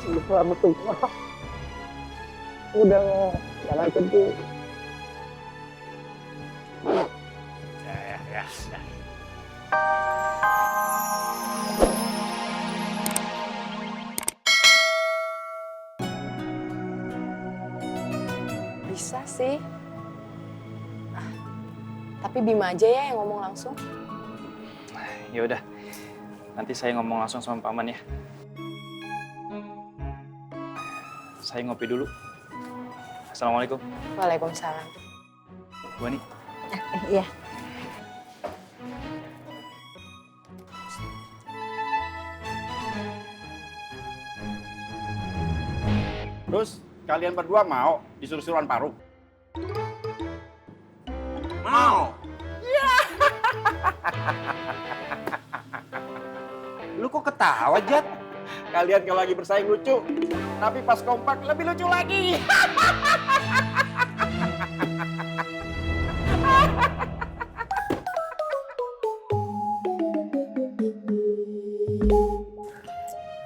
Selamat tua. Udah nggak, jangan sedih. Ya. Bisa sih. Tapi Bima aja ya yang ngomong langsung. Ya udah, nanti saya ngomong langsung sama paman ya. Saya ngopi dulu. Assalamualaikum. Waalaikumsalam. Bu Ani. Iya. Terus kalian berdua mau disuruh-suruhan Paruk? Mau. Lu kok ketawa, Jat? Kalian kalau lagi bersaing lucu, tapi pas kompak lebih lucu lagi.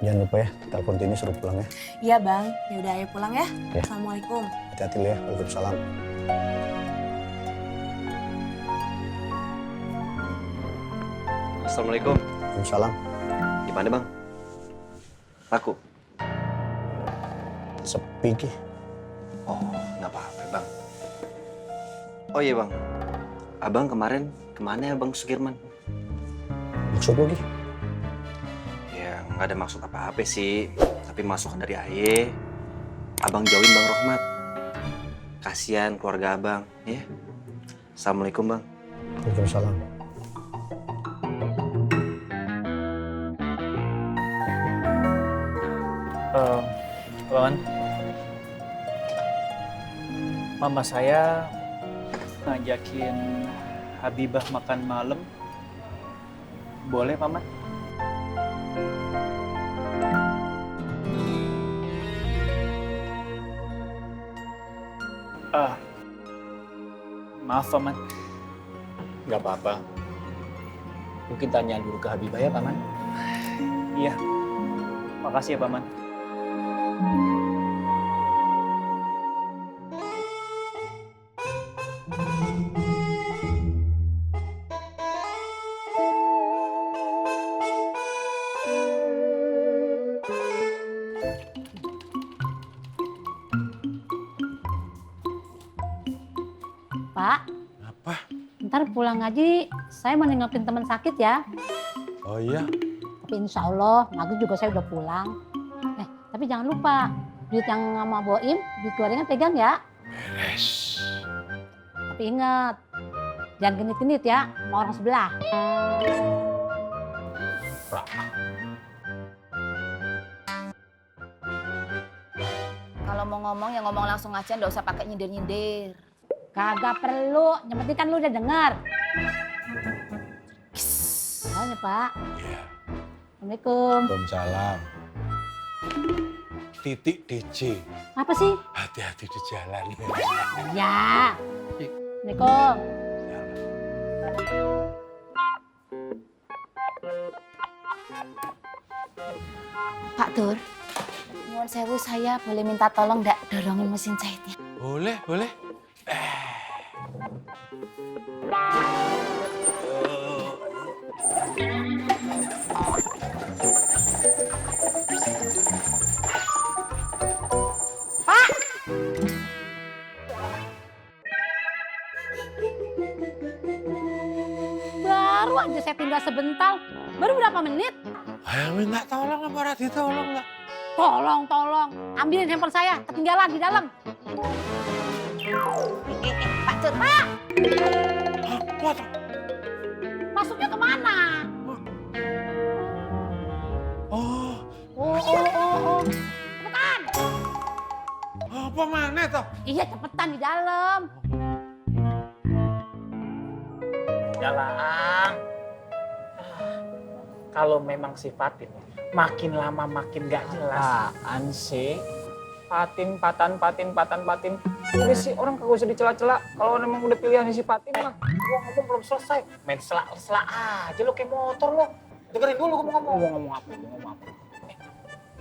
Jangan lupa ya, telepon Tini suruh pulang ya. Iya bang, ya udah ayo pulang ya. Ya. Assalamualaikum. Hati-hati lu ya, waalaikumsalam. Assalamualaikum. Waalaikumsalam. Gimana bang? Laku? Sepi Ki. Oh, nggak apa-apa bang. Oh iya bang, abang kemarin kemana ya bang Sukirman? Maksud lu Ki? Ya nggak ada maksud apa-apa sih, tapi masukan dari Aye, abang jauhin bang Rohmat. Kasihan keluarga abang, ya. Assalamualaikum bang. Waalaikumsalam. Paman. Mama saya ngajakin Habibah makan malam. Boleh, Paman? Maaf, Paman. Nggak apa-apa. Mungkin tanya dulu ke Habibah ya, Paman. Iya. Makasih ya, Paman. Pak. Apa? Ntar pulang ngaji, saya mau nengokin teman sakit ya. Oh iya? Tapi insya Allah, maghrib juga saya udah pulang. Tapi jangan lupa, duit yang sama Boim, duit gorengan pegang ya. Beres. Tapi ingat, jangan genit-genit ya sama orang sebelah. Kalau mau ngomong ya ngomong langsung aja, nggak usah pakai nyindir-nyindir. Kagak perlu, yang penting kan lu udah dengar. Soalnya Pak. Iya. Assalamualaikum. Waalaikumsalam. Titik DJ. Apa sih? Hati-hati di jalan. Ya. Assalamualaikum. Pak Dur, nyuwun sewu, saya boleh minta tolong nggak dorongin mesin jahitnya? Boleh, boleh. Baru aja saya tinggal sebentar. Baru berapa menit? Ayo minta tolong apa Rati tolong lah. Tolong. Ambilin handphone saya, ketinggalan di dalam. Pak Dur, Pak! What? Masuknya kemana? Oh, Oh. Cepetan. apa mana toh? Iya, cepetan di dalam. Jalan. Kalau memang si Fatin makin lama makin gak jelas. Apaan sih? Patin. Udah sih orang kagak usah dicela-cela. Kalau memang udah pilihan si Patin mah, gua ngomong belum selesai. Main sela-sela aja lo kayak motor lo. Dengerin dulu gua mau ngomong. Gua mau ngomong apa?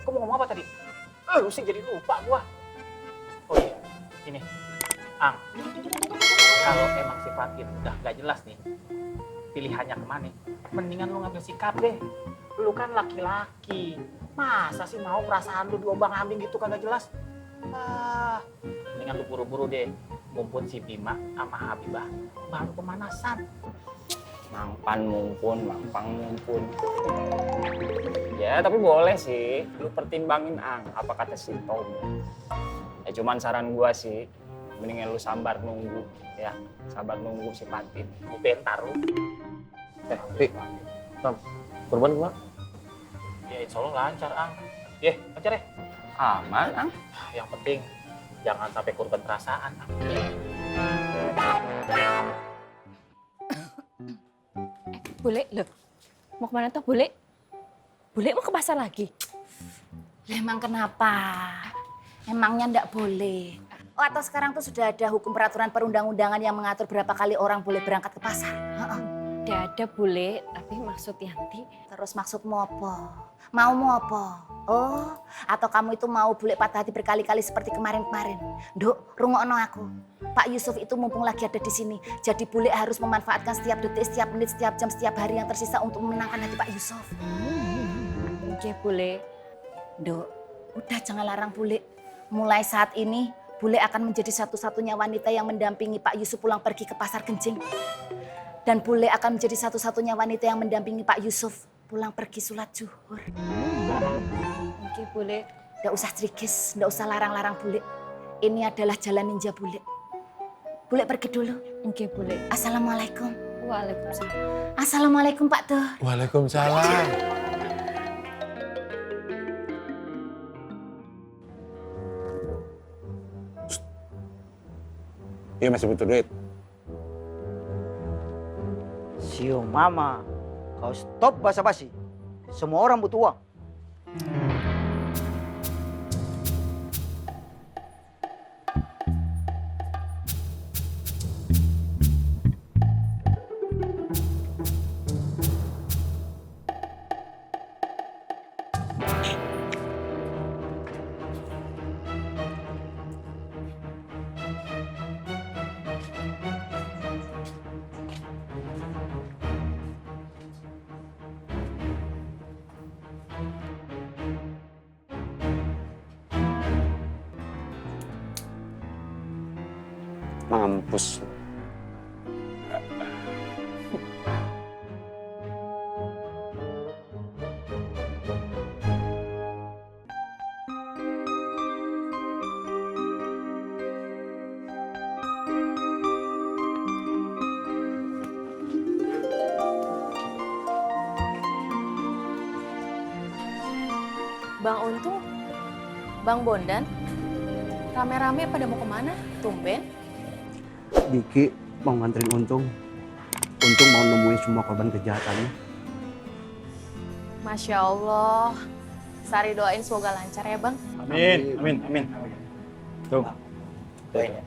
Gua mau ngomong apa tadi? Lu sih jadi lupa gua. Oh iya, ini. Ang, kalau emang si Fatin udah gak jelas nih, pilihannya kemana, mendingan lu ngambil sikap deh. Lu kan laki-laki. Masa sih mau perasaan lu diombang-ambing gitu kagak jelas? Mendingan lu buru-buru deh. Mumpun si Bima sama Habibah baru pemanasan. Mampan mumpun. Ya, tapi boleh sih. Lu pertimbangin, Ang. Apa kata si Tom. Ya cuman saran gua sih, mendingan lu sabar nunggu. Ya, sabar nunggu si Fatin. Lu bentar lu. Tom, kurban gimana? Ya insya Allah lancar, Ang. Lancar ya? Aman, Ang. Yang penting, jangan sampai korban perasaan, Ang. Bule, loh. Mau kemana tuh, Bule? Bule mau ke pasar lagi? Lah emang kenapa? Emangnya ndak boleh? Oh, atau sekarang tuh sudah ada hukum peraturan perundang-undangan yang mengatur berapa kali orang boleh berangkat ke pasar? Udah ada, Bule. Tapi maksud Yanti... Terus maksudmu apa? Maumu apa? Oh, atau kamu itu mau bule patah hati berkali-kali seperti kemarin-kemarin? Nduk, rungokno aku. Pak Yusuf itu mumpung lagi ada di sini. Jadi bule harus memanfaatkan setiap detik, setiap menit, setiap jam, setiap hari yang tersisa untuk memenangkan hati Pak Yusuf. Oke, Bule. Nduk, udah jangan larang bule. Mulai saat ini, bule akan menjadi satu-satunya wanita yang mendampingi Pak Yusuf pulang pergi ke pasar Genjing. Dan bule akan menjadi satu-satunya wanita yang mendampingi Pak Yusuf pulang pergi sholat zuhur. Oke, Bule. Nggak usah trikis, nggak usah larang-larang bule. Ini adalah jalan ninja bule. Bule pergi dulu. Oke, Bule. Assalamualaikum. Waalaikumsalam. Assalamualaikum Pak Tur. Waalaikumsalam. Iya masih butuh duit. Sio mama, kau stop basa-basi. Semua orang butuh uang. Mampus. Bang Untung, Bang Bondan, rame-rame pada mau kemana? Tumben. Diki mau nganterin Untung. Untung mau nemuin semua korban kejahatannya. Masya Allah. Sari doain semoga lancar ya, Bang. Amin. Tuh. Doain ya.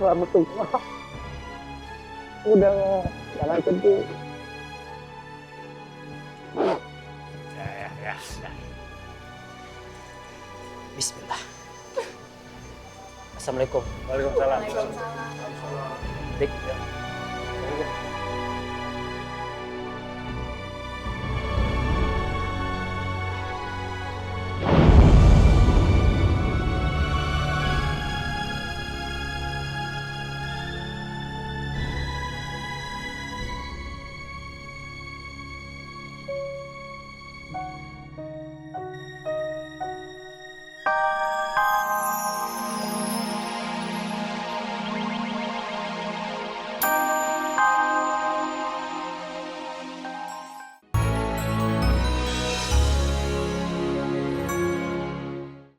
Selamat tumbuh. Udah jalan kedua. Ya. Bismillah. Assalamualaikum. Waalaikumsalam. Dik.